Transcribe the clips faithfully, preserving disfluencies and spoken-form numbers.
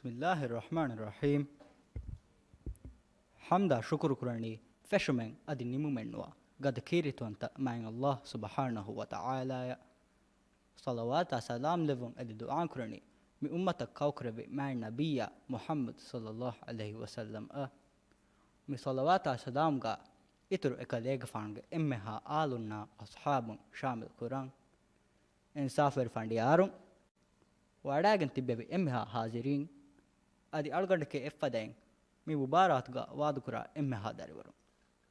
بسم الله الرحمن الرحيم. ޙަމްދާ ޝުކުރު ކުރަނީ ފެށުމެއް އަދި ނިމުމެއްނުވާ ގަދަ ކީރިތިވަންތަ މާތް ﷲ ސުބްޙާނަހޫ ވަތަޢާލާއަށް. ޞަލަވާތާ ސަލާމް ލެއްވުން އަދި ދުޢާ ކުރަނީ މި އުއްމަތަށް ކައުކުރެއްވި މާތް ނަބިއްޔާ މުޙައްމަދު ޞައްލައްލާހު ޢަލައިހި ވަސައްލަމަށް. މި ޞަލަވާތާ ސަލާމްގަ އިތުރު އެކަލޭގެފާނުގެ އެންމެހާ އާލުންނާ އަޞްޙާބުން ޝާމިލް ކުރަން. އިންސާފުވެރި ފަނޑިޔާރުން، ވަޑައިގެން ތިއްބެވި އެންމެހާ ޙާޟިރީން، އަދި އަޅުގަނޑެކޭ އެއްފަދައިން މި މުބާރާތުގަ ވާދަކުރާ އެންމެހާ ދަރިވަރުން،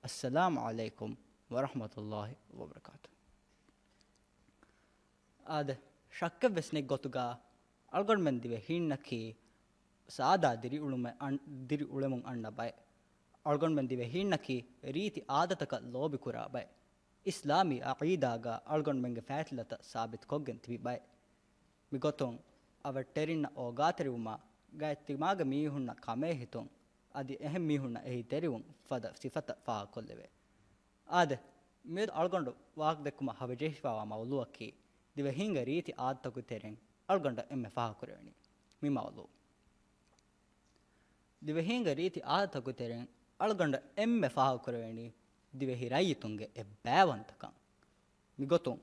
އައްސަލާމު ޢަލައިކުމް ވަރަޙްމަތުﷲ ވަބަރަކާތު. އާދެ، ޝައްކެއްވެސް ނެތް ގޮތުގަ އަޅުގަނޑުމެން ދިވެހީންނަކީ ސާދާ ދިރިއުޅުމެއް އަން-، ދިރިއުޅެމުން އަންނަ ބައެއް. އަޅުގަނޑުމެން ދިވެހީންނަކީ ރީތި އާދަތަކަށް ލޯބިކުރާ ބައެއް. އިސްލާމީ ޢަޤީދާގަ އަޅުގަނޑުމެންގެ ފާތިލަތައް ސާބިތުކޮށްގެން ތިބި ބައެއް. މިގޮތުން އަވަށްޓެރިންނަށް އޯގާތެރިވުމާ، ގާތްތިމާގެ މީހުންނަށް ކަމޭހިތުން، އަދި އެހެން މީހުންނަށް އެހީތެރިވުން ފަދަ ސިފަތައް ފާހަގަކޮށްލެވޭ. އާދެ، މިއަދު އަޅުގަނޑު ވާހަކަދެއްކުމަށް ހަވަޖެހިފައިވާ މައުޟޫޢަކީ، ދިވެހީންގެ ރީތި އާދަތަކުގެ ތެރެއިން އަޅުގަނޑަށް އެންމެ ފާހަގަކުރެވެނީ މި މައުޟޫޢު. ދިވެހީންގެ ރީތި އާދަތަކުގެ ތެރެއިން އަޅުގަނޑަށް އެންމެ ފާހަގަކުރެވެނީ ދިވެހި ރައްޔިތުންގެ އެއްބައިވަންތަކަން. މިގޮތުން،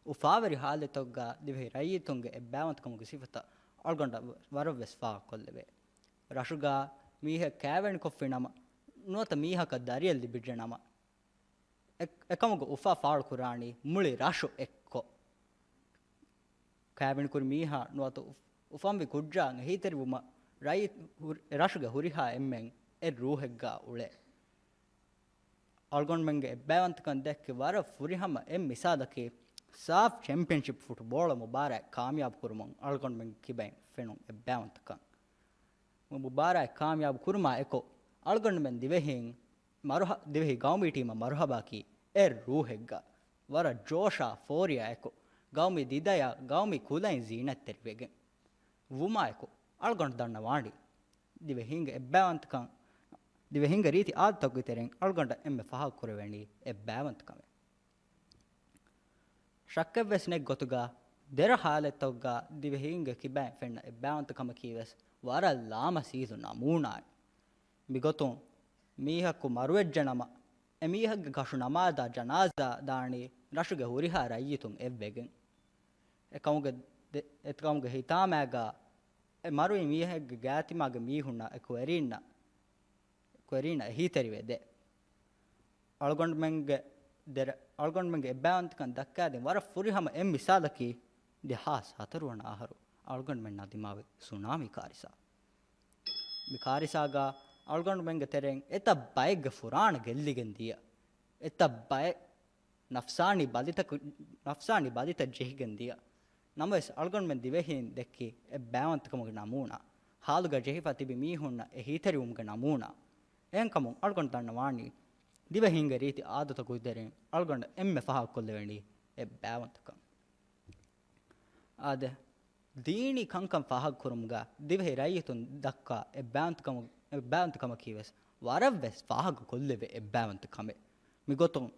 އުފާވެރި ޙާލަތްތަކުގަ ދިވެހި ރައްޔިތުންގެ އެއްބައިވަންތަކަމުގެ ސިފަތައް އަޅުގަނޑަށް ވަރަށްވެސް ފާހަގަކޮށްލެވޭ. ރަށުގަ މީހެއް ކައިވެނިކޮށްފި ނަމަ، ނުވަތަ މީހަކަށް ދަރިއެއް ލިބިއްޖެ ނަމަ، އެ-، އެކަމުގެ އުފާ ފާޅުކުރާނީ މުޅި ރަށު އެއްކޮށް. ކައިވެނިކުރި މީހާ ނުވަތަ އުފް-، އުފަންވި ކުއްޖާއަށް އެހީތެރިވުމަށް ރައްޔި-، ހުރި-، ރަށުގެ ހުރިހާ އެންމެން އެއް ރޫހެއްގަ އުޅޭ. އަޅުގަނޑުމެންގެ އެއްބައިވަންތަކަން ދެއްކި ވަރަށް ފުރިހަމަ އެއް މިސާލަކީ، ސާފް ޗެމްޕިއަންޝިޕް ފުޓްބޯޅަ މުބާރާތް ކާމިޔާބު ކުރުމުން އަޅުގަނޑުމެންގެ ކިބައިން ފެނުނު އެއްބައިވަންތަކަން. މި މުބާރާތް ކާމިޔާބު ކުރުމާ އެކު، އަޅުގަނޑުމެން ދިވެހީން މަރުހަ-، ދިވެހި ގައުމީ ޓީމަށް މަރުހަބާކީ އެއް ރޫހެއްގަ، ވަރަށް ޖޯޝާ ފޯރިޔާ އެކު، ގައުމީ ދިދަޔާ ގައުމީ ކުލައިން ޒީނަތްތެރިވެގެން. ވުމާއެކު، އަޅުގަނޑު ދަންނަވާނީ ދިވެހީންގެ އެއްބައިވަންތަކަން، ދިވެހީންގެ ރީތި އާދަތަކުގެ ތެރެއިން އަޅުގަނޑަށް އެންމެ ފާހަގަކުރެވެނީ އެއްބައިވަންތަކަމެއް. ޝައްކެއްވެސް ނެތް ގޮތުގަ، ދެރަ ޙާލަތްތަކުގަ ދިވެހީންގެ ކިބައިން ފެންނަ އެއްބައިވަންތަކަމަކީވެސް ވަރަށް ލާމަސީދު ނަމޫނާއެއް. މިގޮތުން މީހަކު މަރުވެއްޖެނަމަ، އެމީހެއްގެ ކަށު ނަމާދާ ޖަނާޒާ ދާނީ ރަށުގެ ހުރިހާ ރައްޔިތުން އެއްވެގެން. އެކަމުގެ ދެ-، އެކަމުގެ ހިތާމައިގާ އެ މަރުވި މީހެއްގެ ގާތިމާގެ މީހުންނަށް އެ ކުވެރީންނަށް، ކުވެރީންނަށް އެހީތެރިވެ ދޭ. އަޅުގަނޑުމެންގެ ދެރަ-، އަޅުގަނޑުމެންގެ އެއްބައިވަންތަކަން ދައްކާދިން ވަރަށް ފުރިހަމަ އެއް މިސާލަކީ، ދެހާސް ހަތަރު ވަނަ އަހަރު އަޅުގަނޑުމެންނާ ދިމާވި ސުނާމީ ކާރިސާ. މި ކާރިސާގަ އަޅުގަނޑުމެންގެ ތެރެއިން އެތައް ބައެއްގެ ފުރާނަ ގެއްލިގެން ދިޔަ، އެތައް ބައެއް ނަފްސާނީ ބަލިތަކު-، ނަފްސާނީ ބަލިތައް ޖެހިގެން ދިޔަ. ނަމަވެސް، އަޅުގަނޑުމެން ދިވެހީން ދެއްކި އެއްބައިވަންތަކަމުގެ ނަމޫނާ، ޙާލުގަ ޖެހިފަ ތިބި މީހުންނަށް އެހީތެރިވުމުގެ ނަމޫނާ. އެހެންކަމުން އަޅުގަނޑު ދަންނަވާނީ، ދިވެހީންގެ ރީތި އާދަތަކުގެ ތެރެއިން އަޅުގަނޑަށް އެންމެ ފާހަގަކޮށްލެވެނީ އެއްބައިވަންތަކަން. އާދެ، ދީނީ ކަންކަން ފާހަގަކުރުމުގަ ދިވެހި ރައްޔިތުން ދައްކާ އެއްބައިވަންތަކަމު-، އެއްބައިވަންތަކަމަކީވެސް ވަރަށްވެސް ފާހަގަކޮށްލެވޭ އެއްބައިވަންތަކަމެއް. މިގޮތުން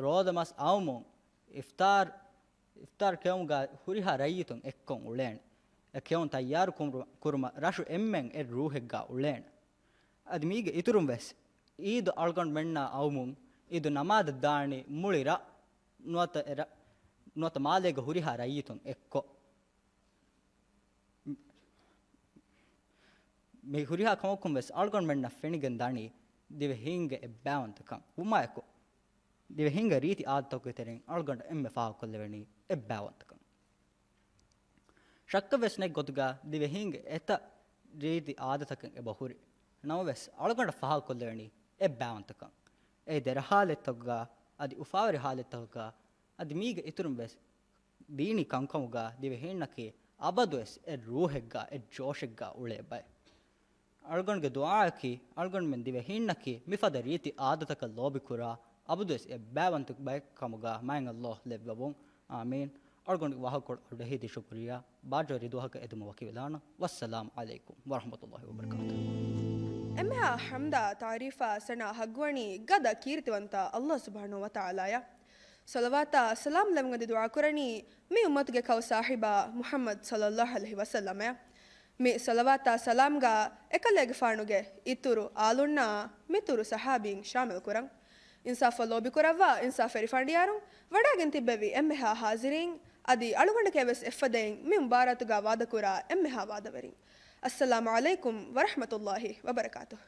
ރޯދަމަސް އައުމުން އިފްޠާރު، އިފްޠާރު ކެއުމުގަ ހުރިހާ ރައްޔިތުން އެއްކޮށް އުޅޭނެ. އެ ކެއުން ތައްޔާރު ކުރު-، ކުރުމަށް ރަށު އެންމެން އެއް ރޫހެއްގަ އުޅޭނެ. އަދި މީގެ އިތުރުން ވެސް އީދު އަޅުގަނޑުމެންނާ އައުމުން އީދު ނަމާދަށް ދާނީ މުޅި ރަށް ނުވަތަ އެ ރަ-، ނުވަތަ މާލޭގެ ހުރިހާ ރައްޔިތުން އެއްކޮށް. މި ހުރިހާ ކަމަކުން ވެސް އަޅުގަނޑުމެންނަށް ފެނިގެން ދަނީ ދިވެހީންގެ އެއްބައިވަންތަކަން ވުމާއެކު، ދިވެހީންގެ ރީތި އާދަތަކުގެ ތެރެއިން އަޅުގަނޑަށް އެންމެ ފާހަގަކޮށްލެވެނީ އެއްބައިވަންތަކަން. ޝައްކެއް ވެސް ނެތް ގޮތުގަ ދިވެހީންގެ އެތައް ރީތި އާދަތަކެއް އެބަ ހުރި. ނަމަވެސް، އަޅުގަނޑަށް ފާހަގަކޮށްލެވެނީ އެއްބައިވަންތަކަން. އެ ދެރަ ހާލަތްތަކުގަ، އަދި އުފާވެރި ހާލަތްތަކުގަ، އަދި މީގެ އިތުރުން ވެސް ދީނީ ކަންކަމުގަ ދިވެހީންނަކީ އަބަދުވެސް އެއް ރޫހެއްގަ، އެއް ޖޯޝެއްގަ އުޅޭ ބައެއް. އަޅުގަނޑުގެ ދުޢާއަކީ، އަޅުގަނޑުމެން ދިވެހީންނަކީ މިފަދަ ރީތި އާދަތަކަށް ލޯބިކުރާ، އަބަދުވެސް އެއްބައިވަންތަ ބައެއް ކަމުގަ މާތް ﷲ ލެއްވަވުން. އާމީން. އަޅުގަނޑުގެ ވާހަކަކޮޅު އަޑުއެހި ދިށުކުރިޔާ، ބާއްޖަވެރި ދުވަހަކަށް އެދުމަށް ވަކިވެލާނަން. ވައްސަލާމް ޢަލައިކުމް ވަރަޙްމަތުﷲ ވަބަރަކާތުހު. އެންމެހާ ޙަމްދާ ތާރީފާ ސަނާ ހައްގުވަނީ ގަދަ ކީރިތިވަންތާ ﷲ ސުބްޙާނަހޫ ވަތަޢާލާޔަށް. ޞަލަވާތާ ސަލާމް ލެވުން އަދި ދުޢާ ކުރަނީ މި އުއްމަތުގެ ކައު ސާހިބާ މުޙައްމަދު ޞައްލައްލާހު ޢަލައިހި ވަސައްލަމަޔަށް. މި ޞަލަވާތާ ސަލާމްގާ އެކަލޭގެފާނުގެ އިތުރު އާލުންނާ މިތުރު ޞަޙާބީން ޝާމިލް ކުރަން. އިންސާފަށް ލޯބިކުރައްވާ އިންސާފުވެރި ފަނޑިޔާރުން، ވަޑައިގެން ތިއްބެވި އެންމެހާ ޙާޟިރީން، އަދި އަޅުގަނޑެކޭވެސް އެއްފަދައިން މި މުބާރާތުގާ ވާދަކުރާ އެންމެހާ ވާދަވެރިން. އައްސަލާމު ޢަލައިކުމް ވަރަޙްމަތުﷲ ވަބަރަކާތުހު.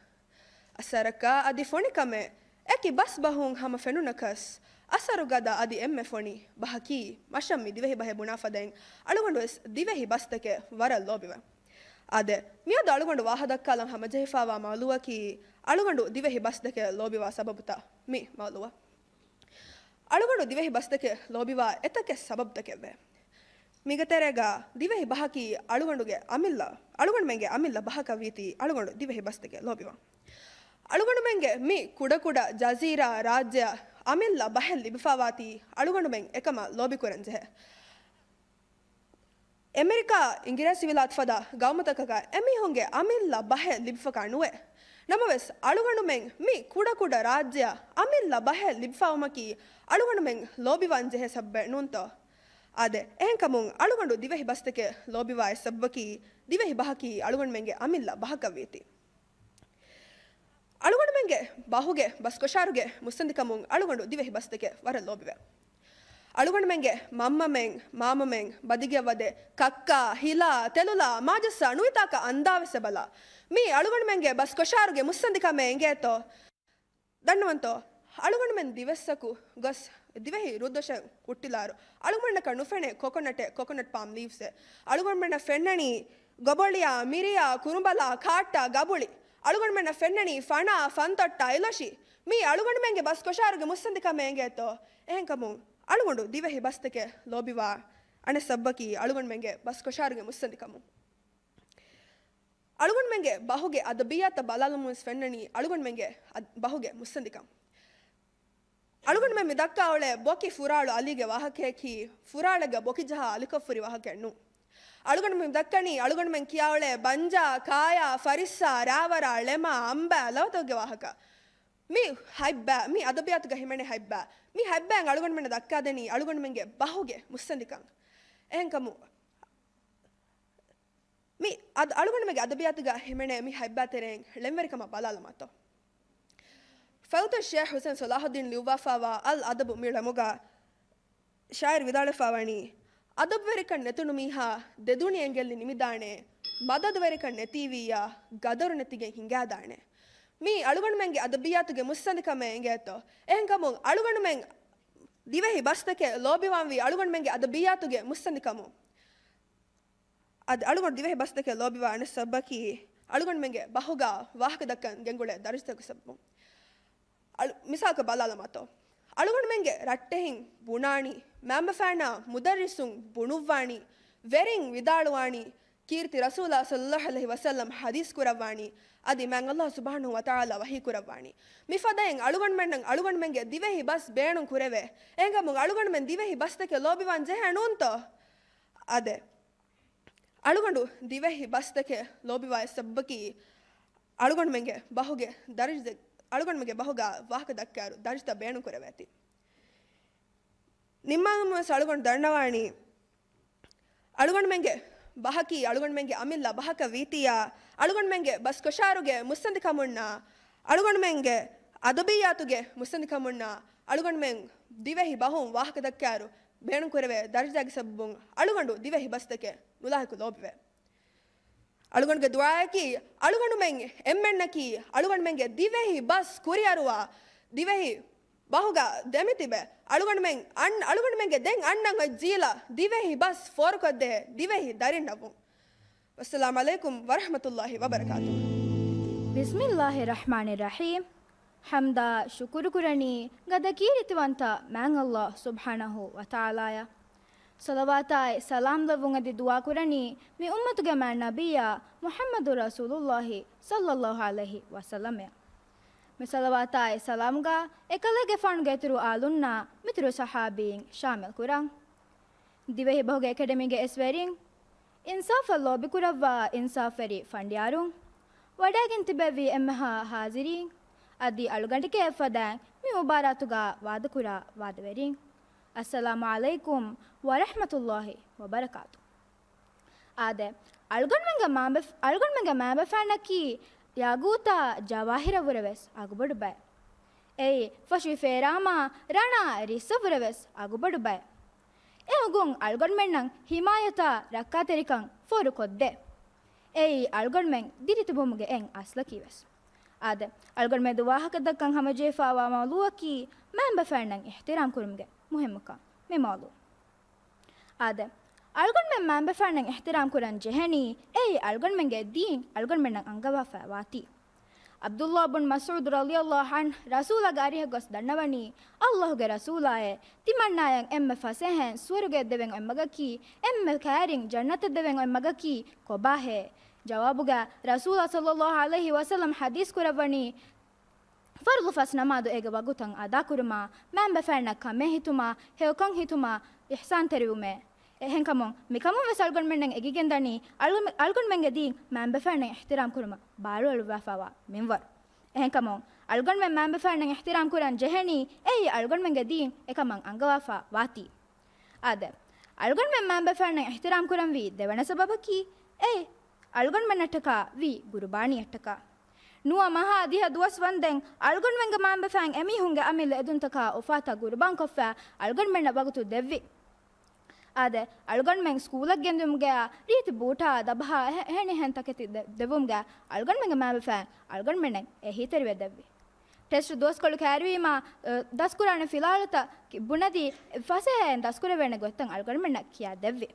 އަސަރަކާ އަދި ފޮނިކަމެއް އެކި ބަސްބަހުން ހަމަ ފެނުނަކަސް، އަސަރު ގަދަ އަދި އެންމެ ފޮނި ބަހަކީ، މަށަށް މި ދިވެހި ބަހެއް ބުނާ ފަދައިން އަޅުގަނޑުވެސް ދިވެހި ބަސްތަކެއް ވަރަށް ލޯބިވަން. އާދެ، މިއަދު އަޅުގަނޑު ވާހަދައްކާލަން ހަމަޖެހިފާވާ މައުލޫއަކީ، އަޅުގަނޑު ދިވެހި ބަސްތަކެއް ލޯބިވާ ސަބަބުތައް. މި މައުލޫއަށް އަޅުގަނޑު ދިވެހި ބަސްތަކެއް ލޯބިވާ އެތަކެއް ސަބަބުތަކެއްވޭ. މީގެ ތެރޭގަ ދިވެހި ބަހަކީ އަޅުގަނޑުގެ އަމިއްލަ، އަޅުގަނޑުމެންގެ އަމިއްލަ ބަހަކަށް ވީތީ އަޅުގަނޑު ދިވެހި ބަސްތަކެއް ލޯބިވާ. އަޅުގަނޑުމެންގެ މި ކުޑަކުޑަ ޖަޒީރާ ރާއްޖެއަށް އަމިއްލަ ބަހެއް ލިބިފާވާތީ އަޅުގަނޑުމެން އެކަމަށް ލޯބިކުރަން ޖެހޭ. އެމެރިކާ، އިނގިރޭސިވިލާތު ފަދަ ގައުމުތަކަކަށް އެމީހުންގެ އަމިއްލަ ބަހެއް ލިބިފަކާ ނުވޭ. ނަމަވެސް، އަޅުގަނޑުމެން މި ކުޑަކުޑަ ރާއްޖެއަށް އަމިއްލަ ބަހެއް ލިބިފައުމަކީ އަޅުގަނޑުމެން ލޯބިވާން ޖެހޭ ސަބަބެއް ނޫންތޯ؟ އާދެ، އެހެންކަމުން އަޅުގަނޑު ދިވެހި ބަސްތަކެއް ލޯބިވާ އެއް ސަބަބަކީ، ދިވެހި ބަހަކީ އަޅުގަނޑުމެންގެ އަމިއްލަ ބަހަކަށް ވީތީ. އަޅުގަނޑުމެންގެ ބަހުގެ ބަސްކޮށާރުގެ މުއްސަނދިކަމުން އަޅުގަނޑު ދިވެހި ބަސްތަކެއް ވަރަށް ލޯބިވޭ. އަޅުގަނޑުމެންގެ މަންމަމެން، މާމަމެން، ބަދިގެއަށް ވަދެ، ކައްކާ، ހިލާ، ތެލުލާ، މާޖައްސާ ނުވިތާކަށް އަންދާވެސް އެބަލާ. މީ އަޅުގަނޑުމެންގެ ބަސްކޮށާރުގެ މުއްސަނދިކަމޭ އެނގޭތޯ؟ ދަންނަވަންތޯ؟ އަޅުގަނޑުމެން ދިވެއްސަކު ގޮސް ދިވެހި ރުއްދޮށަށް ހުއްޓިލާއިރު، އަޅުގަނޑަކަށް ނުފެނޭ ކޮކޮނަޓެއް، ކޮކޮނަޓް ޕާމް ލީވްސްއެއް. އަޅުގަނޑުމެންނަށް ފެންނަނީ ގޮބޮޅިއާ، މިރިޔާ، ކުރުނބަލާ، ކާއްޓާ، ގަބުޅި. އަޅުގަނޑުމެންނަށް ފެންނަނީ ފަނާ، ފަންތޮއްޓާ، އިލޮށި. މީ އަޅުގަނޑުމެންގެ ބަސްކޮށާރުގެ މުއްސަނދިކަމެއް އެނގޭތޯ؟ އެހެންކަމުން އަޅުގަނޑު ދިވެހި ބަސްތަކެއް ލޯބިވާ އަނެއް ސަބަބަކީ އަޅުގަނޑުމެންގެ ބަސްކޮށާރުގެ މުއްސަނދިކަމުން. އަޅުގަނޑުމެންގެ ބަހުގެ އަދަބިއްޔާތަށް ބަލާލަމުން ވެސް ފެންނަނީ އަޅުގަނޑުމެންގެ އަދް-، ބަހުގެ މުއްސަނދިކަން. އަޅުގަނޑުމެން މި ދައްކާ އުޅޭ ބޮކި ފުރާޅު އަލީގެ ވާހަކަޔަކީ، ފުރާޅެއްގަ ބޮކި ޖަހާ އަލިކޮށްފުރި ވާހަކައެއް ނޫން. އަޅުގަނޑުމެން މި ދައްކަނީ އަޅުގަނޑުމެން ކިޔާ އުޅޭ ބަންޖާ، ކާޔާ، ފަރިއްސާ، ރާވަރާ، ޅެމާ، އަނބާ، ލަވަތަކުގެ ވާހަކަ. މި ހަތްބައި، މި އަދަބިއްޔާތުގަ ހިމެނޭ ހަތްބައި. މި ހަތްބައިން އަޅުގަނޑުމެންނަށް ދައްކާދެނީ އަޅުގަނޑުމެންގެ ބަހުގެ މުއްސަނދިކަން. އެހެންކަމުން، މި އަދް-، އަޅުގަނޑުމެންގެ އަދަބިއްޔާތުގަ ހިމެނޭ މި ހަތްބައި ތެރެއިން ޅެންވެރިކަމަށް ބަލާލަމާތޯ. ފައިތު ޝޭޚް ޙުސައިން ޞަލާޙުއްދީން ލިޔުއްވާފާވާ އަލް އަދަބު މި ޅެމުގަ ޝާއިރު ވިދާޅުވެފާވަނީ، އަދަބުވެރިކަން ނެތުނު މީހާ ދެ ދުނިޔެ އެނގެއްލި ނިމިދާނެ، މަދަދުވެރިކަން ނެތީވިއްޔާ ގަދަރު ނެތިގެން ހިނގާދާނެ. މީ އަޅުގަނޑުމެންގެ އަދަބިއްޔާތުގެ މުއްސަނދިކަމެއް އެނގޭތޯ. އެހެންކަމުން އަޅުގަނޑުމެން ދިވެހި ބަސްތަކެއް ލޯބިވާންވީ އަޅުގަނޑުމެންގެ އަދަބިއްޔާތުގެ މުއްސަނދިކަމުން. އަދި އަޅުގަނޑު ދިވެހި ބަސްތަކެއް ލޯބިވާ އަނެއް ސަބަބަކީ، އަޅުގަނޑުމެންގެ ބަހުގާ ވާހަކަ ދައްކަން ގެންގުޅޭ ދަރަޖަތަކުގެ ސަބަބުން. އަޅު-، މިސާލަކަށް ބަލާލަމާތޯ. އަޅުގަނޑުމެންގެ ރައްޓެހިން ބުނާނީ، މައިންބަފައިންނާ މުދައްރިސުން ބުނުއްވާނީ، ވެރިން ވިދާޅުވާނީ، ކީރިތި ރަސޫލާ ޞައްލައްލާހު ޢަލައިހި ވަސައްލަމް ޙަދީޘް ކުރައްވާނީ، އަދި މާތް ﷲ ސުބްޙާނަހޫ ވަތަޢާލާ ވަޙީ ކުރައްވާނީ. މިފަދައިން އަޅުގަނޑުމެންނަށް އަޅުގަނޑުމެންގެ ދިވެހި ބަސް ބޭނުން ކުރެވޭ. އެހެންކަމުން އަޅުގަނޑުމެން ދިވެހި ބަސްތަކެއް ލޯބިވާން ޖެހޭ ނޫންތޯ؟ އާދެ، އަޅުގަނޑު ދިވެހި ބަސްތަކެއް ލޯބިވާ އެއް ސަބަބަކީ، އަޅުގަނޑުމެންގެ ބަހުގެ ދަރަޖަ-، އަޅުގަނޑުމެންގެ ބަހުގާ ވާހަކަ ދައްކާއިރު ދަރަޖަތައް ބޭނުން ކުރެވޭތީ. ނިންމާލަމުން ވެސް އަޅުގަނޑު ދަންނަވާނީ، އަޅުގަނޑުމެންގެ ބަހަކީ އަޅުގަނޑުމެންގެ އަމިއްލަ ބަހަކަށް ވީތިއްޔާ، އަޅުގަނޑުމެންގެ ބަސްކޮށާރުގެ މުއްސަނދިކަމުންނާ، އަޅުގަނޑުމެންގެ އަދަބިއްޔާތުގެ މުއްސަނދިކަމުންނާ، އަޅުގަނޑުމެން ދިވެހި ބަހުން ވާހަކަ ދައްކާއިރު ބޭނުން ކުރެވޭ ދަރަޖައިގެ ސަބަބުން އަޅުގަނޑު ދިވެހި ބަސްތަކެއް ނުލާހިކު ލޯބިވޭ. އަޅުގަނޑުގެ ދުޢާއަކީ، އަޅުގަނޑުމެން އެންމެންނަކީ، އަޅުގަނޑުމެންގެ ދިވެހި ބަސް ކުރިއަރުވާ، ދިވެހި ބަހުގަ ދެމިތިބެ، އަޅުގަނޑުމެން އަން-، އަޅުގަނޑުމެންގެ ދެން އަންނަން އޮތް ޖީލަށް ދިވެހި ބަސް ފޯރުކޮށްދޭ ދިވެހި ދަރިންނަށްވުން. ވައްސަލާމް ޢަލައިކުމް ވަރަޙްމަތުﷲ ވަބަރަކާތުހު. بسم الله الرحمن الرحيم. ޙަމްދާ ޝުކުރު ކުރަނީ ގަދަ ކީރިތިވަންތަ މާތް ﷲ ސުބްޙާނަހޫ ވަތަޢާލާއަށް. ޞަލަވާތާއި ސަލާމް ލެއްވުން އެދި ދުޢާ ކުރަނީ މި އުއްމަތުގެ މާތް ނަބިއްޔާ މުޙައްމަދު ރަސޫލުﷲ ޞައްލަﷲ ޢަލައިހި ވަސައްލަމަށް. މި ޞަލަވާތާއި ސަލާމްގާ އެކަލޭގެފާނުގެ އިތުރު އާލުންނާ މިތުރު ޞަޙާބީން ޝާމިލް ކުރަން. ދިވެހި ބަހުގެ އެކަޑަމީގެ އިސްވެރިން، އިންސާފަށް ލޯބިކުރައްވާ އިންސާފްވެރި ފަނޑިޔާރުން، ވަޑައިގެން ތިބެވި އެންމެހާ ޙާޟިރީން، އަދި އަޅުގަނޑެކޭ އެއްފަދައިން މި މުބާރާތުގާ ވާދަކުރާ ވާދަވެރީން، އައްސަލާމު ޢަލައިކުމް ވަރަޙްމަތުﷲ ވަބަރަކާތު. އާދެ، އަޅުގަނޑުމެންގެ މާބެފް-، އަޅުގަނޑުމެންގެ މާބަފައިންނަކީ ޔާގޫތާ ޖަވާހިރަށްވުރެވެސް އަގުބޮޑު ބައެއް. އެއީ ފޮށި ފޭރާމާ ރަނާ ރިއްސަށްވުރެވެސް އަގުބޮޑު ބައެއް. އެ އުގުން އަޅުގަނޑުމެންނަށް ހިމާޔަތާ ރައްކާތެރިކަން ފޯރުކޮށްދޭ. އެއީ އަޅުގަނޑުމެން ދިރިތިބުމުގެ އެއް އަސްލަކީވެސް. އާދެ، އަޅުގަނޑުމެދު ވާހަކަދައްކަން ހަމަޖެހިފައިވާ މައުޟޫއަކީ މައިންބަފައިންނަށް އިޙްތިރާމް ކުރުމުގެ މުހިއްމުކަން. މި މައުޟޫ. އާދެ، އަޅުގަނޑުމެން މައިންބަފައިންނަށް އިޙްތިރާމް ކުރަން ޖެހެނީ، އެއީ އަޅުގަނޑުމެންގެ ދީން އަޅުގަނޑުމެންނަށް އަންގަވާފައި ވާތީ. ޢަބްދުﷲ ބުން މަސްޢޫދު ރަޟިޔަﷲ ޢަންހު ރަސޫލާގެ އަރިހަށް ގޮސް ދަންނަވަނީ، ﷲގެ ރަސޫލާއޭ، ތިމަންނާޔަށް އެންމެ ފަސޭހައިން ސުވަރުގެއަށް ދެވެން އޮތް މަގަކީ، އެންމެ ކައިރިން ޖަންނަތަށް ދެވެން އޮތް މަގަކީ ކޮބާހޭ؟ ޖަވާބުގަ ރަސޫލާ ޞައްލަﷲ ޢަލައިހި ވަސައްލަމް ޙަދީޘް ކުރައްވަނީ، ފަރުޟު ފަސް ނަމާދު އޭގެ ވަގުތަށް އަދާކުރުމާ، މައިންބަފައިންނަށް ކަމޭހިތުމާ، ހެޔޮކަން ހިތުމާ، އިޙްސާންތެރިވުމޭ. އެހެންކަމުން، މިކަމުން ވެސް އަޅުގަނޑުމެންނަށް އެނގިގެންދަނީ، އަޅު-، އަޅުގަނޑުމެންގެ ދީން މައިންބަފައިންނަށް އިޙްތިރާމް ކުރުމަށް ބާރުއަޅުއްވާފައިވާ މިންވަރު. އެހެންކަމުން، އަޅުގަނޑުމެން މައިންބަފައިންނަށް އިޙްތިރާމް ކުރަން ޖެހެނީ، އެއީ އަޅުގަނޑުމެންގެ ދީން އެކަމަށް އަންގަވާފަ ވާތީ. އާދެ، އަޅުގަނޑުމެން މައިންބަފައިންނަށް އިޙްތިރާމް ކުރަންވީ ދެވަނަ ސަބަބަކީ، އެ އަޅުގަނޑުމެންނަށްޓަކާ ވީ ގުރުބާނީއަށްޓަކާ. ނުވަ މަހާ ދިހަ ދުވަސް ވަންދެން އަޅުގަނޑުމެންގެ މައިންބަފައިން އެމީހުންގެ އަމިއްލަ އެދުންތަކާ އުފާތައް ގުރުބާންކޮށްފަ އަޅުގަނޑުމެންނަށް ވަގުތު ދެއްވި. އާދެ، އަޅުގަނޑުމެން ސްކޫލަށް ގެންދިއުމުގެއާ ރީތި ބޫޓާ ދަބަހާ އެހެ-، އެހެނިހެން ތަކެތި ދެ-، ދެއްވުމުގެ އަޅުގަނޑުމެންގެ މައިންބަފައިން އަޅުގަނޑުމެންނަށް އެހީތެރިވެ ދެއްވި. ޓެސްޓް ދުވަސްކޮޅު ކައިރިވީމާ، އަ، ދަސްކުރާނެ ފިލާވަޅުތައް ކި-، ބުނެދީ، ފަސޭހައިން ދަސްކުރެވޭނެ ގޮތްތައް އަޅުގަނޑުމެންނަށް ކިޔާ ދެއްވި.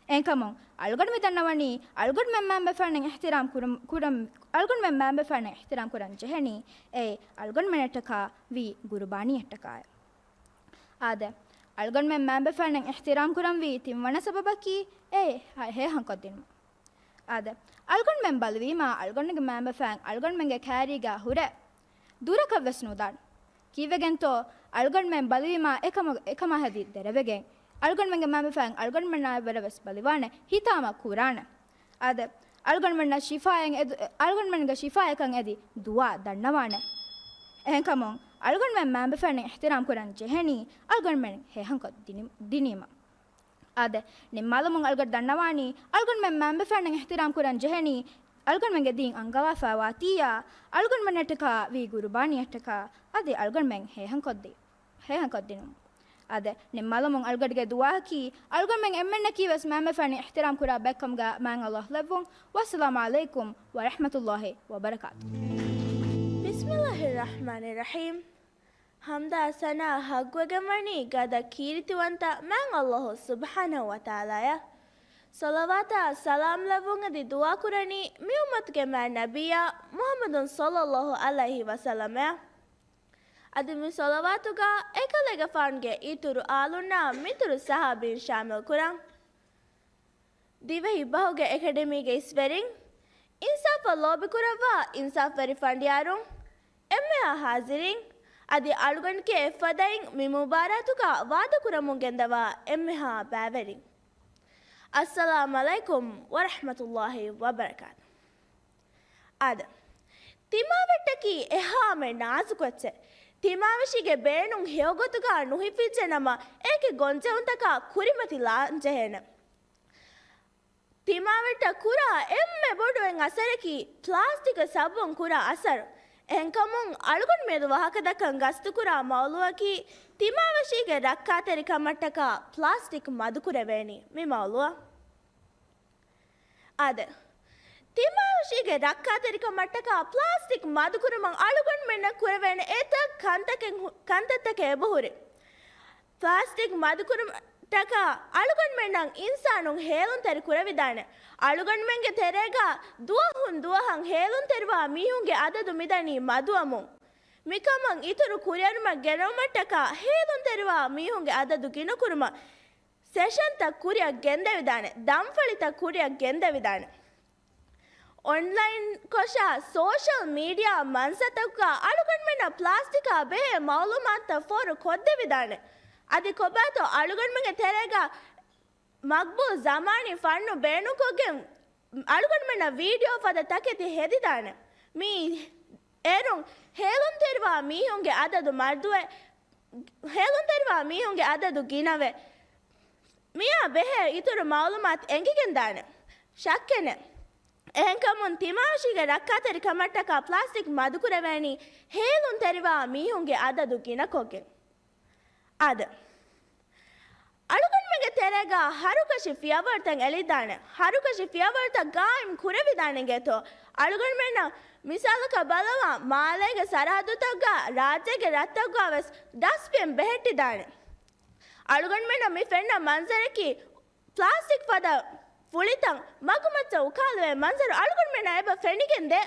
އެހެންކަމުން، އަޅުގަނޑު މި ދަންނަވަނީ، އަޅުގަނޑުމެން މައިންބަފައިންނަށް އިޙްތިރާމް ކުރަން، ކުރަން، އަޅުގަނޑުމެން މައިންބަފައިންނަށް އިޙްތިރާމް ކުރަން ޖެހެނީ، އެއީ އަޅުގަނޑުމެންނަށްޓަކާ ވީ ގުރުބާނީއަށްޓަކާއެވެ. އާދެ، އަޅުގަނޑުމެން މައިންބަފައިންނަށް އިޙްތިރާމް ކުރަންވީ ތިންވަނަ ސަބަބަކީ، އެ ހޭހަންކޮށްދިނުމަށް. އާދެ، އަޅުގަނޑުމެން ބަލިވީމާ، އަޅުގަނޑުގެ މައިންބަފައިން އަޅުގަނޑުމެންގެ ކައިރީގަ ހުރެ ދުރަކަށްވެސް ނުދާން. ކީއްވެގެންތޯ، އަޅުގަނޑުމެން ބަލިވީމާ އެކަމަ-، އެކަމާ ހެދި ދެރަވެގެން، އަޅުގަނޑުމެންގެ މައިންބަފައިން އަޅުގަނޑުމެންނާއި ވަރަށްވެސް ބަލިވާނެ، ހިތާމަ ކުރާނެ. އާދެ، އަޅުގަނޑުމެންނަށް ޝިފާއެއް އެދު-، އަޅުގަނޑުމެންގެ ޝިފާއަކަށް އެދި ދުޢާ ދަންނަވާނެ. އެހެންކަމުން، އަޅުގަނޑުމެން މައިންބަފައިންނަށް އިޙްތިރާމް ކުރަން ޖެހެނީ، އަޅުގަނޑުމެން ހޭހަންކޮށް ދިނި-، ދިނީމަ. އާދެ، ނިންމާލަމުން އަޅުގަޑު ދަންނަވާނީ، އަޅުގަނޑުމެން މައިންބަފައިންނަށް އިޙްތިރާމް ކުރަން ޖެހެނީ، އަޅުގަނޑުމެންގެ ދީން އަންގަވާފައިވާތީއާ، އަޅުގަނޑުމެންނަށްޓަކާ ވީ ގުރުބާނީއަށްޓަކާ، އަދި އަޅުގަނޑުމެން ހޭހަންކޮށްދި-، ހޭހަންކޮށްދިނުން. އާދެ، ނިންމާލަމުން އަޅުގަޑުގެ ދުޢާއަކީ، އަޅުގަނޑުމެން އެންމެންނަކީވެސް މައިންބަފައިން އިޙްތިރާމް ކުރާ ބައެއްކަމުގަ މާތް ﷲ ލެއްވުން. ވައްސަލާމު ޢަލައިކުމް ވަރަޙްމަތުﷲ ވަބަރަކާތު. بسم الله الرحمن الرحيم. ޙަމްދާ ސަނާ ޙައްޤުވެގެންވަނީ ގަދަ ކީރިތިވަންތަ މާތް ﷲ ސުބްޙާނަހޫ ވަތަޢާލާއަށް. ޞަލަވާތާ ސަލާމް ލެއްވުން އެދި ދުޢާ ކުރަނީ މި އުއްމަތުގެ މާތް ނަބިއްޔާ މުޙައްމަދު ޞައްލަﷲ ޢަލައިހި ވަސައްލަމަށް. އަދި މި ޞަލަވާތުގަ އެކަލޭގެފާނުގެ އިތުރު އާލުންނާ މިތުރު ޞަޙާބީން ޝާމިލް ކުރަން. ދިވެހި ބަހުގެ އެކަޑަމީގެ އިސްވެރިން، އިންސާފަށް ލޯބިކުރައްވާ އިންސާފްވެރި ފަނޑިޔާރުން، އެންމެހާ ޙާޟިރީން، އަދި އަޅުގަނޑުގެ އެއްފަދައިން މި މުބާރާތުގަ ވާދަކުރަމުން ގެންދަވާ އެންމެހާ ބައިވެރިން. އައްސަލާމް ޢަލައިކުމް ވަރަޙްމަތުﷲ ވަބަރަކާތު. އާދެ، ތިމާވެއްޓަކީ އެހާމެ ނާޒުކު އެއްޗެއް. ތިމާވެށީގެ ބޭނުން ހެޔޮގޮތުގަ ނުހިފިއްޖެނަމަ، އޭގެ ގޮންޖެހުންތަކާ ކުރިމަތިލާން ޖެހޭނެ. ތިމާވެއްޓަށް ކުރާ އެންމެ ބޮޑު އެއް އަސަރަކީ ޕްލާސްޓިކް ސަބަބުން ކުރާ އަސަރު. އެހެންކަމުން އަޅުގަނޑު މިއަދު ވާހަކަދައްކަން ގަސްތުކުރާ މައުޟޫއަކީ ތިމާވެށީގެ ރައްކާތެރިކަމަށްޓަކާ ޕްލާސްޓިކް މަދުކުރެވޭނީ މި މައުޟޫއަށް. އާދެ، ތިމާވެށީގެ ރައްކާތެރިކަމަށްޓަކާ ޕްލާސްޓިކް މަދުކުރުމަށް އަޅުގަނޑުމެންނަށް ކުރެވޭނެ އެތައް ކަންތަކެއް ހު-، ކަންތައްތަކެއް އެބަހުރި. ޕްލާސްޓިކް މަދުކުރުމަށްޓަކާ އަޅުގަނޑުމެންނަށް އިންސާނުން ހޭލުންތެރި ކުރެވިދާނެ. އަޅުގަނޑުމެންގެ ތެރޭގަ ދުވަހުން ދުވަހަށް ހޭލުންތެރިވާ މީހުންގެ އަދަދު މިދަނީ މަދުވަމުން. މިކަމަށް އިތުރު ކުރިއެރުމެއް ގެނައުމަށްޓަކާ ހޭލުންތެރިވާ މީހުންގެ އަދަދު ގިނަކުރުމަށް ސެޝަންތައް ކުރިއަށް ގެންދެވިދާނެ، ދަންފަޅިތައް ކުރިއަށް ގެންދެވިދާނެ. އޮންލައިން ކޮށާ، ސޯޝަލް މީޑިއާ މަންސަތަކުގަ އަޅުގަނޑުމެންނަށް ޕްލާސްޓިކާ ބެހޭ މައުލޫމާތުތައް ފޯރު ކޮށްދެވިދާނެ. އަދި ކޮބާތޯ އަޅުގަނޑުމެންގެ ތެރޭގަ މަގްބޫލް ޒަމާނީ ފަންނު ބޭނުންކޮށްގެން އަޅުގަނޑުމެންނަށް ވީޑިއޯ ފަދަ ތަކެތި ހެދިދާނެ. މި އޭރުން ހޭލުންތެރިވާ މީހުންގެ އަދަދު މަދުވެ، ހޭލުންތެރިވާ މީހުންގެ އަދަދު ގިނަވެ، މިއާ ބެހޭ އިތުރު މައުލޫމާތު އެނގިގެންދާނެ. ޝައްކެއް ނެތް. އެހެންކަމުން ތިމާވެށީގެ ރައްކާތެރިކަމަށްޓަކާ ޕްލާސްޓިކް މަދުކުރެވޭނީ ހޭލުންތެރިވާ މީހުންގެ އަދަދު ގިނަކޮށްގެން. އާދެ. އަޅުގަނޑުމެންގެ ތެރޭގަ ހަރުކަށި ފިޔަވަޅުތައް އެޅިދާނެ. ހަރުކަށި ފިޔަވަޅުތައް ގާއިމް ކުރެވިދާނެ އިނގޭތޯ. އަޅުގަނޑުމެންނަށް މިސާލަކަށް ބަލަވާ، މާލޭގެ ސަރަހައްދުތަކުގަ ރާއްޖޭގެ ރަށްތަކުގަ ވެސް ޑަސްޓްބިން ބެހެއްޓިދާނެ. އަޅުގަނޑުމެންނަށް މި ފެންނަ މަންޒަރަކީ ޕްލާސްޓިކް ފަދަ ފުޅިތައް މަގުމައްޗަށް އުކާލެވޭ މަންޒަރު އަޅުގަނޑުމެންނަށް އެބަ ފެނިގެންދޭ.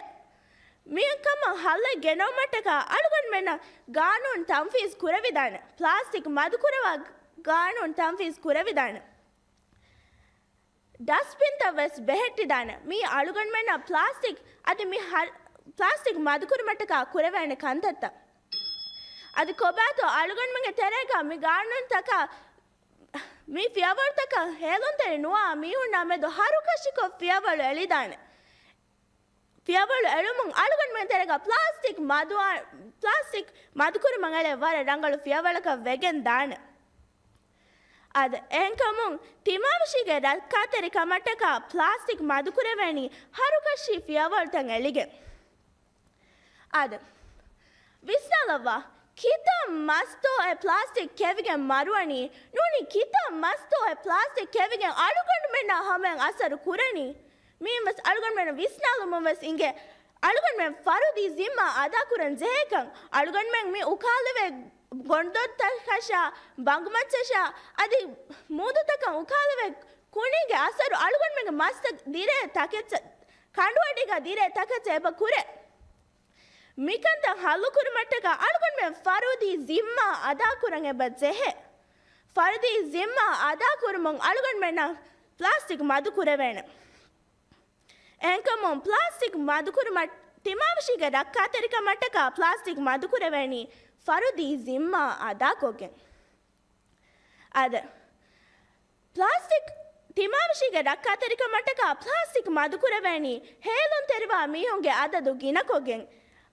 މިކަމަށް ހައްލެއް ގެނައުމަށްޓަކާ އަޅުގަނޑުމެންނަށް ގާނޫނު ތަންފީޒް ކުރެވިދާނެ. ޕްލާސްޓިކް މަދުކުރައްވާ ގާނޫނު ތަންފީޒް ކުރެވިދާނެ. ޑަސްޓްބިންތައް ވެސް ބެހެއްޓިދާނެ. މީ އަޅުގަނޑުމެންނަށް ޕްލާސްޓިކް އަދި މި ހަ-، ޕްލާސްޓިކް މަދުކުރުމަށްޓަކާ ކުރެވޭނެ ކަންތައްތައް. އަދި ކޮބާތޯ އަޅުގަނޑުމެންގެ ތެރޭގަ މި ގާނޫނުތަކަށް މި ފިޔަވަޅުތަކަށް ހޭލުންތެރި ނުވާ މީހުންނާ މެދު ހަރުކަށިކޮށް ފިޔަވަޅު އެޅިދާނެ. ފިޔަވަޅު އެޅުމުން އަޅުގަނޑުމެން ތެރޭގަ ޕްލާސްޓިކް މަދުވާ-، ޕްލާސްޓިކް މަދުކުރުމަށް އެޅޭ ވަރަށް ރަނގަޅު ފިޔަވަޅަކަށް ވެގެން ދާނެ. އާދެ، އެހެންކަމުން ތިމާވެށީގެ ރައްކާތެރިކަމަށްޓަކާ ޕްލާސްޓިކް މަދުކުރެވޭނީ ހަރުކަށި ފިޔަވަޅުތައް އެޅިގެން. އާދެ، ވިސްނާލައްވާ، ކިތައް މަސްތޯއޭ ޕްލާސްޓިކް ކެވިގެން މަރުވަނީ؟ ނޫނީ ކިތައް މަސްތޯއޭ ޕްލާސްޓިކް ކެވިގެން އަޅުގަނޑުމެންނާ ހަމަޔަށް އަސަރު ކުރަނީ؟ މިއިން ވެސް އަޅުގަނޑުމެން ވިސްނާލުމުން ވެސް އިނގޭ. އަޅުގަނޑުމެން ފަރުދީ ޒިންމާ އަދާކުރަން ޖެހޭކަން. އަޅުގަނޑުމެން މި އުކާލެވޭ ގޮނޑުދޮށްތަކަށާ، ބަނގުމައްޗަށާ، އަދި މޫދުތަކަށް އުކާލެވޭ ކުނީގެ އަސަރު އަޅުގަނޑުމެންގެ މަސްތައް ދިރޭ ތަކެއްޗަށް، ކަނޑުއަޑީގަ ދިރޭ ތަކެއްޗަށް އެބަ ކުރޭ. މިކަންތައް ހައްލުކުރުމަށްޓަކާ އަޅުގަނޑުމެން ފަރުދީ ޒިންމާ އަދާކުރަން އެބަ ޖެހޭ. ފަރުދީ ޒިންމާ އަދާކުރުމުން އަޅުގަނޑުމެންނަށް ޕްލާސްޓިކް މަދުކުރެވޭނެ. އެހެންކަމުން ޕްލާސްޓިކް މަދުކުރުމަށް، ތިމާވެށީގެ ރައްކާތެރިކަމަށްޓަކާ ޕްލާސްޓިކް މަދުކުރެވޭނީ ފަރުދީ ޒިންމާ އަދާކޮށްގެން. އާދެ، ޕްލާސްޓިކް، ތިމާވެށީގެ ރައްކާތެރިކަމަށްޓަކާ ޕްލާސްޓިކް މަދުކުރެވޭނީ ހޭލުންތެރިވާ މީހުންގެ އަދަދު ގިނަކޮށްގެން،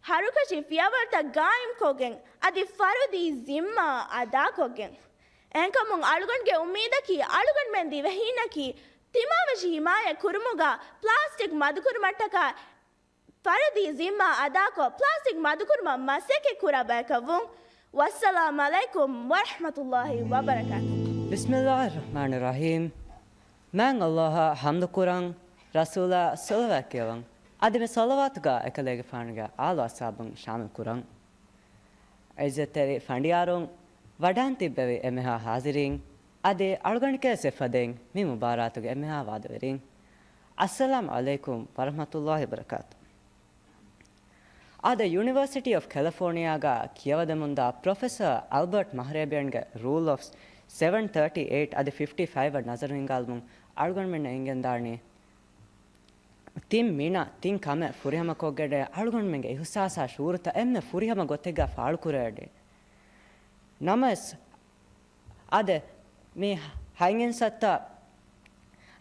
ހަރުކަށި ފިޔަވަޅުތައް ގާއިމްކޮށްގެން، އަދި ފަރުދީ ޒިންމާ އަދާކޮށްގެން. އެހެންކަމުން އަޅުގަނޑުގެ އުއްމީދަކީ، އަޅުގަނޑުމެން ދިވެހީންނަކީ ތިމާވެށި ހިމާޔަތް ކުރުމުގަ ޕްލާސްޓިކް މަދުކުރުމަށްޓަކާ ފަރުދީ ޒިންމާ އަދާކޮށް، ޕްލާސްޓިކް މަދުކުރުމަށް މަސައްކަތް ކުރާ ބަޔަކަށްވުން. ވައްސަލާމް ޢަލައިކުމް ވަރަޙްމަތުﷲި ވަބަރަކާތުހު. ބިސްމިﷲިއްރަޙްމާނިއްރަޙީމް. މާތް ﷲ އަށް ޙަމްދު ކުރަން، ރަސޫލާ ޞަލަވާތް ކިޔަވަން، އަދި މި ޞަލަވާތުގަ އެކަލޭގެފާނުގެ އާލު އަޞްޙާބުން ޝާމިލް ކުރަން. ޢިއްޒަތްތެރި ފަނޑިޔާރުން، ވަޑާން ތިއްބެވި އެންމެހާ ޙާޟިރީން، އަދި އަޅުގަނޑުގެ އެއްފަދައިން މި މުބާރާތުގެ އެންމެހާ ވާދަވެރީން، އައްސަލާމް ޢަލައިކުމް ވަރަޙްމަތުﷲި ވަބަރަކާތު. އާދެ، ޔުނިވަރސިޓީ އޮފް ކެލިފޯނިއާގަ ކިޔަވަދެމުންދާ ޕްރޮފެސަރ އަލްބަޓް މަހްރޭބިއަންގެ ރޫލް އޮފް ސެވަން ތާޓީ އެއިޓް އަދި ފިފްޓީ ފައިވް އަށް ނަޒަރު ހިންގާލުމުން އަޅުގަނޑުމެންނަށް އެނގެންދާނީ، ތިން މިނަށް ތިން ކަމެއް ފުރިހަމަކޮށްގެން އަޅުގަނޑުމެންގެ އިހުސާސާ ޝުޢޫރުތައް އެންމެ ފުރިހަމަ ގޮތެއްގަ ފާޅުކުރެވޭނެ. ނަމަވެސް، އާދެ، މި ހަތް އިންސައްތަ،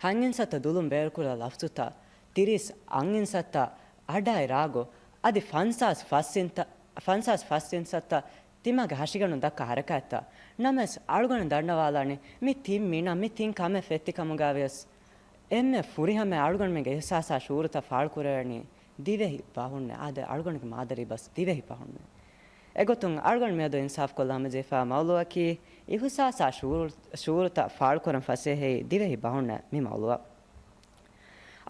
ހަތް އިންސައްތަ ދުލުން ބޭރުކުރާ ލަފްޒުތައް، ތިރީސް އަށް އިންސައްތަ އަޑާއި ރާގު، އަދި ފަންސާސް ފަސް އިންތަ-، ފަންސާސް ފަސް އިންސައްތަ ތިމާގެ ހަށިގަނޑުން ދައްކާ ހަރަކާތްތައް. ނަމަވެސް، އަޅުގަނޑު ދަންނަވާލާނީ، މި ތިން މިނަ، މި ތިން ކަމެއް ފެއްތި ކަމުގަ ވިޔަސް، އެންމެ ފުރިހަމަ އަޅުގަނޑުމެންގެ އިހުސާސާ ޝުޢޫރުތައް ފާޅުކުރެވެނީ ދިވެހި ބަހުންނޭ. އާދެ، އަޅުގަނޑުގެ މާދަރީ ބަސް ދިވެހި ބަހުންނޭ. އެގޮތުން އަޅުގަނޑު މިއަދު އިންސާފްކޮށްލާ ހަމަޖެހިފާ މައުޟޫޢަކީ އިހުސާސާ ޝުޢޫރު-، ޝުޢޫރުތައް ފާޅުކުރަން ފަސޭހައީ ދިވެހި ބަހުންނޭ މި މައުޟޫޢަށް.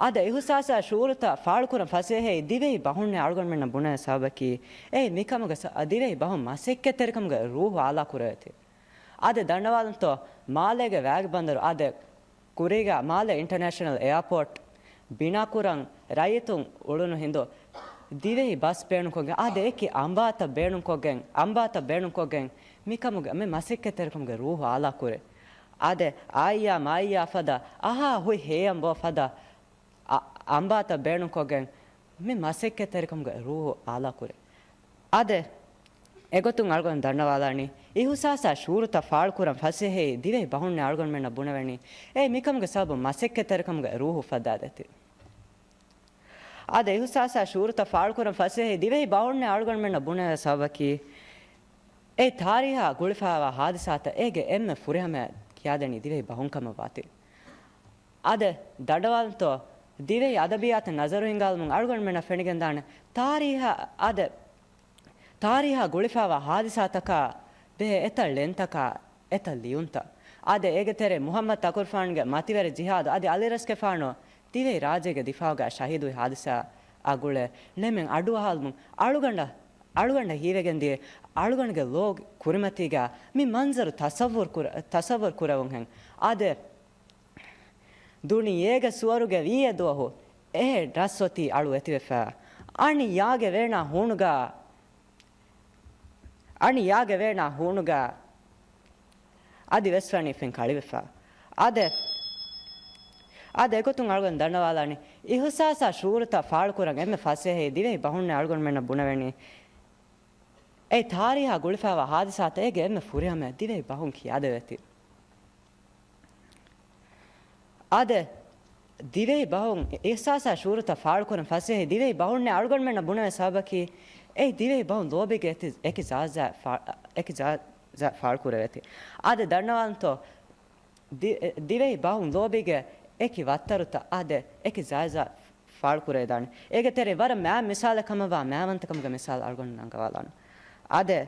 އާދެ، އިހުސާސާ ޝުޢޫރުތައް ފާޅުކުރަން ފަސޭހައީ ދިވެހި ބަހުންނޭ އަޅުގަނޑުމެންނަށް ބުނެވޭ ސަބަބަކީ، އެއީ މިކަމުގެ ސަ-، ދިވެހި ބަހުން މަސައްކަތްތެރިކަމުގެ ރޫޙު އާލާ ކުރެވޭތީ. އާދެ، ދަންނަވާލަންތޯ، މާލޭގެ ވާގިބަނދަރު އާދެ، ކުރީގަ މާލެ އިންޓަރނޭޝަނަލް އެއާޕޯޓް ބިނާކުރަން ރައްޔިތުން އުޅުނު ހިނދު ދިވެހި ބަސް ބޭނުންކޮށްގެން، އާދެ، އެކި އަނބާތައް ބޭނުންކޮށްގެން، އަނބާތައް ބޭނުންކޮށްގެން މިކަމުގެ މި މަސައްކަތްތެރިކަމުގެ ރޫޙު އާލާކުރޭ. އާދެ، އާއްޔާ މާއްޔާ ފަދަ އަހާ ހުތް ހޭޔަން ބޯ ފަދަ އަ-، އަނބާތައް ބޭނުންކޮށްގެން މި މަސައްކަތްތެރިކަމުގެ ރޫޙު އާލާކުރޭ. އާދެ، އެގޮތުން އަޅުގަނޑު ދަންނަވާލާނީ، އިހުސާސާ ޝުޢޫރުތައް ފާޅުކުރަން ފަސޭހައީ ދިވެހި ބަހުންނޭ އަޅުގަނޑުމެންނަށް ބުނެވެނީ. އެއީ މިކަމުގެ ސަބަބުން މަސައްކަތްތެރިކަމުގެ ރޫޙު ފައްދާދޭތީ. އާދެ، އިހުސާސާ ޝުޢޫރުތައް ފާޅުކުރަން ފަސޭހައީ ދިވެހި ބަހުންނޭ އަޅުގަނޑުމެންނަށް ބުނެވޭ ސަބަބަކީ، އެ ތާރީހާ ގުޅިފައިވާ ހާދިސާތައް އޭގެ އެންމެ ފުރިހަމަޔަށް ކިޔާދެނީ ދިވެހި ބަހުން ކަމަށް ވާތީ. އާދެ، ދަންނަވާލަންތޯ، ދިވެހި އަދަބިއްޔާތަށް ނަޒަރު ހިންގާލުމުން އަޅުގަނޑުމެންނަށް ފެނިގެންދާނެ ތާރީހަށް އާދެ، ތާރީހާ ގުޅިފައިވާ ހާދިސާތަކާ ބެހޭ އެތައް ޅެންތަކާ އެތައް ލިޔުންތައް. އާދެ، އޭގެ ތެރޭ މުޙައްމަދު ތަކުރުފާނުގެ މަތިވެރި ޖިހާދު އަދި އަލިރަސްގެފާނު ދިވެހި ރާއްޖޭގެ ދިފާޢުގަ ޝަހީދުވި ހާދިސާއާ ގުޅޭ ޅެމެއް އަޑުއަހާލުމުން އަޅުގަނޑަށް، އަޅުގަނޑަށް ހީވެގެންދިޔަ އަޅުގަނޑުގެ ލޯ ކުރިމަތީގަ މި މަންޒަރު ތަޞައްވުރު ކުރ-، ތަޞައްވުރު ކުރެވުންހެން. އާދެ، ދުނިޔޭގެ ސުވަރުގެ ވީއެއް ދުވަހު އެހެން ރަސް އޮތީ އަޅު އެތިވެފަ. އަނިޔާގެ ވޭނާ ހޫނުގަ، އަނިޔާގެ ވޭނާ ހޫނުގަ އަދި ވެސް ވަނީ ފެން ކަޅިވެފަ. އާދެ، އާދެ، އެގޮތުން އަޅުގަނޑު ދަންނަވާލާނީ، އިހުސާސާ ޝުޢޫރުތައް ފާޅުކުރަން އެންމެ ފަސޭހައީ ދިވެހި ބަހުންނޭ އަޅުގަނޑުމެންނަށް ބުނެވެނީ. އެ ތާރީހާ ގުޅިފައިވާ ހާދިސާތައް އޭގެ އެންމެ ފުރިހަމަޔަށް ދިވެހި ބަހުން ކިޔާދެވޭތީ. އާދެ، ދިވެހި ބަހުން އިހުސާސާ ޝުޢޫރުތައް ފާޅުކުރަން ފަސޭހައީ ދިވެހި ބަހުންނޭ އަޅުގަނޑުމެންނަށް ބުނެވޭ ސަބަބަކީ، އެއީ ދިވެހި ބަހުން ލޯބީގެ އެކި، އެކި ޖާޒާ ފާ-، އެކި ޖާޒާ ފާޅުކުރެވޭތީ. އާދެ، ދަންނަވާންތޯ، ދި-، ދިވެހި ބަހުން ލޯބީގެ އެކި ވައްތަރުތައް އާދެ، އެކި ޖާޒާ ފާޅުކުރެވިދާނެ. އޭގެ ތެރޭ ވަރަށް މާތް މިސާލެއް ކަމަށްވާ މާވަންތަކަމުގެ މިސާލު އަޅުގަނޑު ނަންގަވާލާނަން. އާދެ،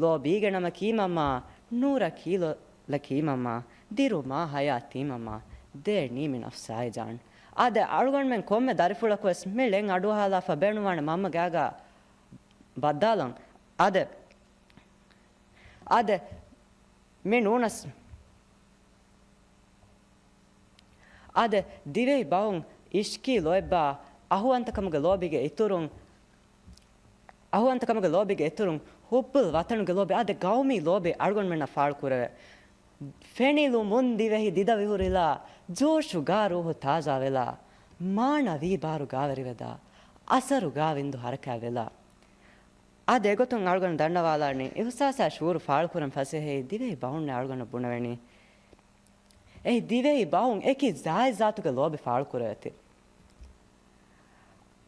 ލޯބީގެ ނަމަ ކީމަމާ، ނޫރަކީ ލޮލަކީމަމާ، ދިރުމާ ހަޔާތީމަމާ، ދޭނީ މި ނަފްސާއި ޖާން. އާދެ، އަޅުގަނޑުމެން ކޮންމެ ދަރިފުޅަކުވެސް މި ޅެން އަޑުއަހާލާފަ ބޭނުންވާނެ މަންމަ ގާގާ ބައްދާލަން. އާދެ، އާދެ، މި ނޫނަސް. އާދެ، ދިވެހި ބަހުން އިޝްކީ ލޯތްބާ، އަހުވަންތަކަމުގެ ލޯބީގެ އިތުރުން، އަހުވަންތަކަމުގެ ލޯބީގެ އިތުރުން، ހުއްބުލް ވަތަނުގެ ލޯބި، އާދެ، ގައުމީ ލޯބި އަޅުގަނޑުމެންނަށް ފާޅުކުރެވޭ. ފެނިލުމުން ދިވެހި ދިދަ ވިހުރިލާ، ޖޯޝުގާ ރޫހު ތާޒާވެލާ، މާނަވީ ބާރު ގާވެރިވެދާ، އަސަރުގާ ވިންދު ހަރަކާތްވެލާ. އާދެ، އެގޮތުން އަޅުގަނޑު ދަންނަވާލާނީ، އިހުސާސާ ޝުޢޫރު ފާޅުކުރަން ފަސޭހައީ ދިވެހި ބަހުންނޭ އަޅުގަނޑު ބުނެވެނީ. އެއީ ދިވެހި ބަހުން އެކި ޒާތްޒާތުގެ ލޯބި ފާޅުކުރެވޭތީ.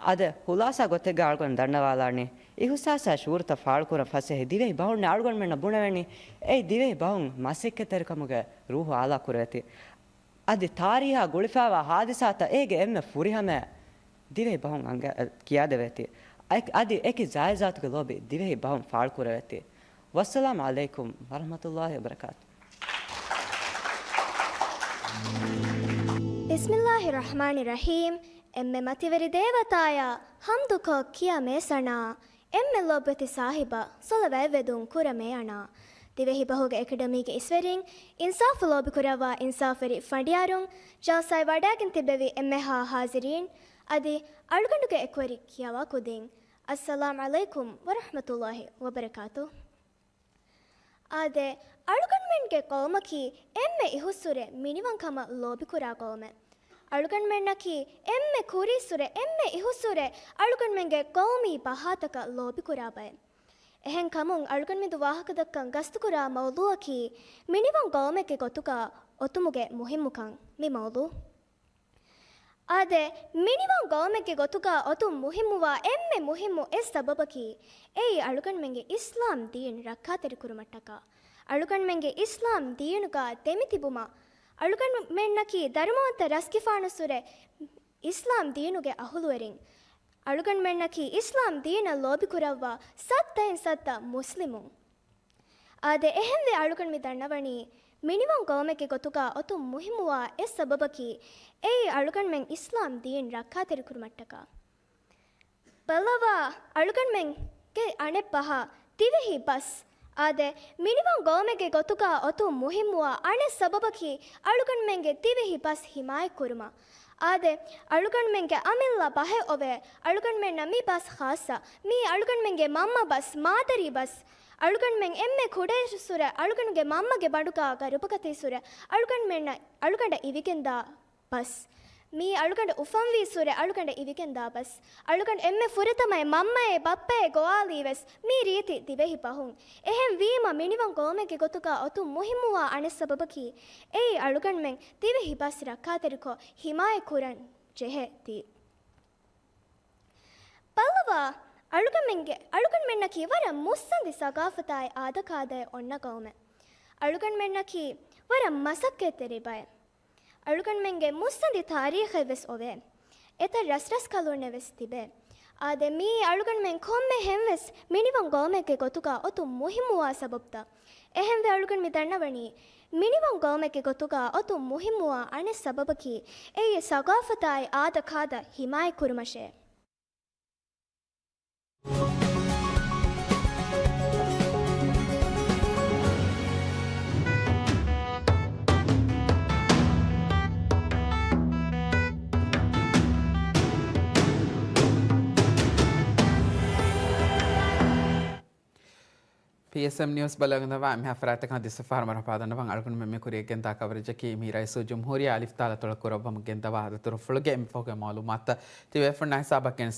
އާދެ، ހުލާސާ ގޮތެއްގަ އަޅުގަނޑު ދަންނަވާލާނީ، އިހުސާސާ ޝުޢޫރުތައް ފާޅުކުރަން ފަސޭހައީ ދިވެހި ބަހުންނޭ އަޅުގަނޑުމެންނަށް ބުނެވެނީ، އެއީ ދިވެހި ބަހުން މަސައްކަތްތެރިކަމުގެ ރޫހު އާލާ ކުރެވޭތީ. އަދި ތާރީހާ ގުޅިފައިވާ ހާދިސާތައް އޭގެ އެންމެ ފުރިހަމަޔަށް ދިވެހި ބަހުން އަނގަ-، ކިޔާދެވޭތީ. އަދި އެކި ޒާތްޒާތުގެ ލޯބި ދިވެހި ބަހުން ފާޅުކުރެވޭތީ. ވައްސަލާމް ޢަލައިކުމް ވަރަޙްމަތުﷲ ވަބަރަކާތު. ބިސްމިﷲ ރަޙްމާނި ރަޙީމް. އެންމެ މަތިވެރި ދޭވަތާޔާ ޙަމްދުކޮށް ކިޔަމޭ ސަނާ، އެންމެ ލޯބިވެތި ސާހިބަށް ޞަލަވާތް ވެދުން ކުރަމޭ އަނާ. ދިވެހި ބަހުގެ އެކަޑަމީގެ އިސްވެރިން، އިންސާފު ލޯބިކުރައްވާ އިންސާފުވެރި ފަނޑިޔާރުން، ޖަލްސާއެއް ވަޑައިގެން ތިއްބެވި އެންމެހާ ޙާޟިރީން، އަދި އަޅުގަނޑުގެ އެކުވެރި ކިޔަވާ ކުދިން، އައްސަލާމް ޢަލައިކުމް ވަރަޙްމަތުﷲ ވަބަރަކާތު. އާދެ، އަޅުގަނޑުމެންގެ ޤައުމަކީ އެންމެ އިހުއްސުރެ މިނިވަންކަމަށް ލޯބިކުރާ ޤައުމެއް. އަޅުގަނޑުމެންނަކީ އެންމެ ކުރީއްސުރެ، އެންމެ އިހުއްސުރެ އަޅުގަނޑުމެންގެ ޤައުމީ ބަހާތަކަށް ލޯބިކުރާ ބައެއް. އެހެންކަމުން އަޅުގަނޑުމެންދު ވާހަކަދައްކަން ގަސްތުކުރާ މައުޟޫޢަކީ މިނިވަން ޤައުމެއްގެ ގޮތުގަ އޮތުމުގެ މުހިއްމުކަން. މި މައުޟޫޢު އާދެ، މިނިވަން ޤައުމެއްގެ ގޮތުގަ އޮތުން މުހިއްމުވާ އެންމެ މުހިއްމު އެއް ސަބަބަކީ، އެއީ އަޅުގަނޑުމެންގެ އިސްލާމް ދީން ރައްކާތެރިކުރުމަށްޓަކާ. އަޅުގަނޑުމެންގެ އިސްލާމް ދީނުގަ ދެމިތިބުމަށް، އަޅުގަނޑުމެންނަކީ ދަރުމަވަންތަ ރަސްގެފާނުއްސުރެ އިސްލާމް ދީނުގެ އަހުލުވެރިން. އަޅުގަނޑުމެންނަކީ އިސްލާމް ދީނަށް ލޯބިކުރައްވާ ސައްތައިން ސައްތަ މުސްލިމުން. އާދެ، އެހެންވެ އަޅުގަނޑު މި ދަންނަވަނީ، މިނިވަން ޤައުމެއްގެ ގޮތުގަ އޮތުން މުހިއްމުވާ އެއް ސަބަބަކީ، އެއީ އަޅުގަނޑުމެން އިސްލާމް ދީން ރައްކާތެރިކުރުމަށްޓަކާ. ބައްލަވާ، އަޅުގަނޑުމެންގެ އަނެއް ބަހަށް ދިވެހި ބަސް. އާދެ، މިނިވަން ޤައުމެއްގެ ގޮތުގަ އޮތުން މުހިއްމުވާ އަނެއް ސަބަބަކީ، އަޅުގަނޑުމެންގެ ދިވެހި ބަސް ހިމާޔަތްކުރުމަށް. އާދެ، އަޅުގަނޑުމެންގެ އަމިއްލަ ބަހެއް އޮވޭ. އަޅުގަނޑުމެންނަށް މި ބަސް ޚާއްޞަ. މީ އަޅުގަނޑުމެންގެ މަންމަ ބަސް، މާދަރީ ބަސް. އަޅުގަނޑުމެން އެންމެ ކުޑައިރުއްސުރެ އަޅުގަނޑުގެ މަންމަގެ ބަނޑުގަ ގަރުބަކަތިއްސުރެ އަޅުގަނޑުމެންނަށް އަޅުގަނޑަށް އިވިގެންދާ ބަސް. މީ އަޅުގަނޑު އުފަންވީއްސުރެ އަޅުގަނޑަށް އިވިގެންދާ ބަސް. އަޅުގަނޑު އެންމެ ފުރަތަމައި މަންމައޭ ބައްޕައޭ ގޮވާލީވެސް މީ ރީތި ދިވެހި ބަހުން. އެހެންވީމަ މިނިވަން ޤައުމެއްގެ ގޮތުގަ އޮތުން މުހިއްމުވާ އަނެއް ސަބަބަކީ، އެއީ އަޅުގަނޑުމެން ދިވެހި ބަސް ރައްކާތެރިކޮށް ހިމާޔަތްކުރަން ޖެހޭ ދީ. ބައްލަވާ، އަޅުގަނޑުމެންގެ، އަޅުގަނޑުމެންނަކީ ވަރަށް މުއްސަނދި ސަގާފަތާއި އާދަކާދައެއް އޮންނަ ޤައުމެއް. އަޅުގަނޑުމެންނަކީ ވަރަށް މަސައްކަތްތެރި ބައެއް. އަޅުގަނޑުމެންގެ މުއްސަނދި ތާރީޚެއްވެސް އޮވޭ. އެތައް ރަސްރަސްކަލުންނެއް ވެސް ތިބޭ. އާދެ، މިއީ އަޅުގަނޑުމެން ކޮންމެ ހެން ވެސް މިނިވަން ގައުމެއްގެ ގޮތުގަ އޮތުން މުހިއްމުވާ ސަބަބުތައް. އެހެންވެ އަޅުގަނޑު މި ދަންނަވަނީ، މިނިވަން ގައުމެއްގެ ގޮތުގަ އޮތުން މުހިއްމުވާ އަނެއް ސަބަބަކީ، އެއީ ސަގާފަތާއި އާދަކާދަ ހިމާޔަތްކުރުމަށޭ. ޕީއެސްއެމް ނިއުސް ބަލަގަންދަވާ އެންމެހާ ފަރާތްތަކަށް ދިސްވެފަހަރު މަރުޙަބާ ދަންނަވަން. އަޅުގަނޑުމެން މި ކުރިޔަށް ގެންދާ ކަވަރޭޖަކީ މި ރައީސުލްޖުމްހޫރިއްޔާ އަލިފްތާލަ ތޮޅަކުރައްވަމުން ގެންދަވާ ހަދަތުރުފުޅުގެ އެންމެ ފަހުގެ މައުލޫމާތުތައް ތިބޭފުޅުންނާ ހިސާބަށް ގެނެސް